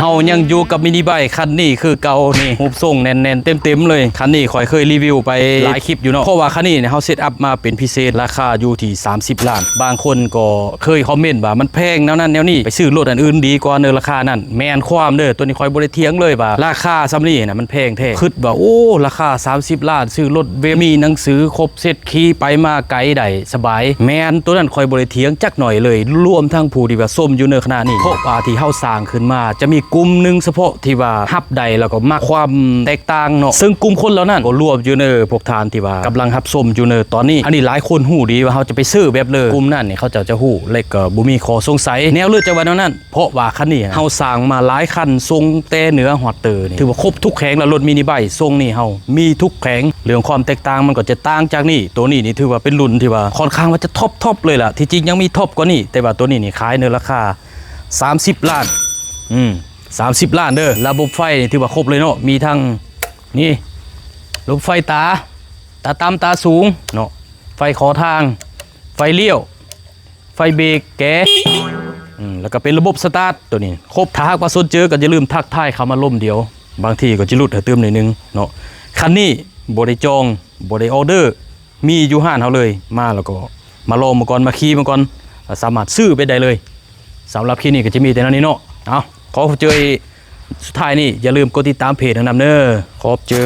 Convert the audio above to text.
ເຮົາຍັງຢູ່ກັບມິນິໄບຄັນນີ້ຄືເກົ່ານີ້ ຮູບຊົງແໜ້ນໆເຕັມໆເລີຍ. ຄັນນີ້ຂ້ອຍເຄີຍຣີວິວໄປຫຼາຍຄລິບຢູ່ເນາະ ເພາະວ່າຄັນນີ້ເຮົາເຊັດອັບມາເປັນພິເສດ ລາຄາຢູ່ທີ່ສາມສິບລ້ານ. ບາງຄົນກໍເຄີຍຄອມເມັນວ່າມັນແພງແນວນັ້ນແນວນີ້ ໄປຊື້ລົດອັນອື່ນດີກວ່າເນີ ລາຄານັ້ນ. ແມ່ນຄວາມເດີ ໂຕນີ້ຂ້ອຍບໍ່ໄດ້ຖຽງເລີຍວ່າລາຄາສ່ຳນີ້ນະມັນແພງແທ້. ຄິດວ່າ ໂອ້ ລາຄາສາມສິບລ້ານ ຊື້ລົດເວບ ມີໜັງສືຄົບເຊັດ ຂີ່ໄປມາໄກໄດ້ສະບາຍ. ແມ່ນ ໂຕນັ້ນຂ້ອຍບໍ່ໄດ້ຖຽງຈັກໜ້ອຍເລີຍ. ລວມທັງຜູ້ທີ່ວ່າຊົມຢູ່ໃນຂະນະນີ້ ເພາະວ່າທີ່ເຮົາສ້າງຂຶ້ນມາ ຈະມີກຸ່ມໜຶ່ງສະເພາະທີ່ວ່າຮັບໄດ້ ແລ້ວກໍມັກຄວາມແຕກຕ່າງເນາະ. ເຊິ່ງກຸ່ມຄົນເຫຼົ່ານັ້ນກໍລວມຢູ່ໃນພວກທ່ານທີ່ວ່າກຳລັງຮັບຊົມຢູ່ໃນຕອນນີ້. ອັນນີ້ຫຼາຍຄົນຮູ້ດີວ່າເຮົາຈະໄປຊື້ແບບເລີຍ. ກຸ່ມນັ້ນນີ້ເຂົາເຈົ້າຈະຮູ້ ແລະກໍບໍ່ມີຂໍ້ສົງໄສແນວເລີຍ ຈະວ່າແນວນັ້ນ. ເພາະວ່າຄັນນີ້ເຮົາສ້າງມາຫຼາຍຄັນ ສົ່ງແຕ່ເໜືອຮອດເຕີນີ້ ຖືວ່າຄົບທຸກແຂວງລະ. ລົດມິນິໄບຊົງນີ້ເຮົາມີທຸກແຂວງ. ເລື່ອງຄວາມແຕກຕ່າງມັນກໍຈະຕ່າງຈາກນີ້. ໂຕນີ້ນີ້ຖືວ່າເປັນລຸ້ນທີ່ວ່າຄ່ອນຂ້າງວ່າຈະທັອບໆເລີຍລະ. ທີ່ຈິງຍັງມີທັອບກວ່ານີ້ ແຕ່ວ່າໂຕນີ້ນີ້ຂາຍໃນລາຄາສາມສິບລ້ານ. ອືມ ສາມສິບລ້ານເດີ. ລະບົບໄຟນີ້ຖືວ່າຄົບເລີຍເນາະ ມີທັງນີ້ ລະບົບໄຟຕາ ຕາຕ່ຳ ຕາສູງເນາະ ໄຟຂໍທາງ ໄຟລ້ຽວ ໄຟເບກແກ ອືມ ແລ້ວກໍເປັນລະບົບສະຕາດ ໂຕນີ້ຄົບ. ຖ້າຫາກວ່າສົນໃຈກໍຢ່າລືມທັກທາຍເຂົ້າມາລົມດຽວ ບາງທີກໍຈະຫຼຸດໃຫ້ຕື່ມໜ້ອຍໜຶ່ງເນາະ. ຄັນນີ້ບໍ່ໄດ້ຈອງ ບໍ່ໄດ້ອໍເດີ ມີຢູ່ຮ້ານເຮົາເລີຍ. ມາແລ້ວກໍມາລອງມາກ່ອນ ມາຂີ່ມາກ່ອນ ສາມາດຊື້ໄປໄດ້ເລີຍ. ສຳລັບຄລິບນີ້ກໍຈະມີແຕ່ແນວນີ້ເນາະ. ເອົາ ຂໍເຈີ ສຸດທ້າຍນີ້ຢ່າລືມກົດຕິດຕາມເພຈນຳເດີ. ຂອບເຈີ.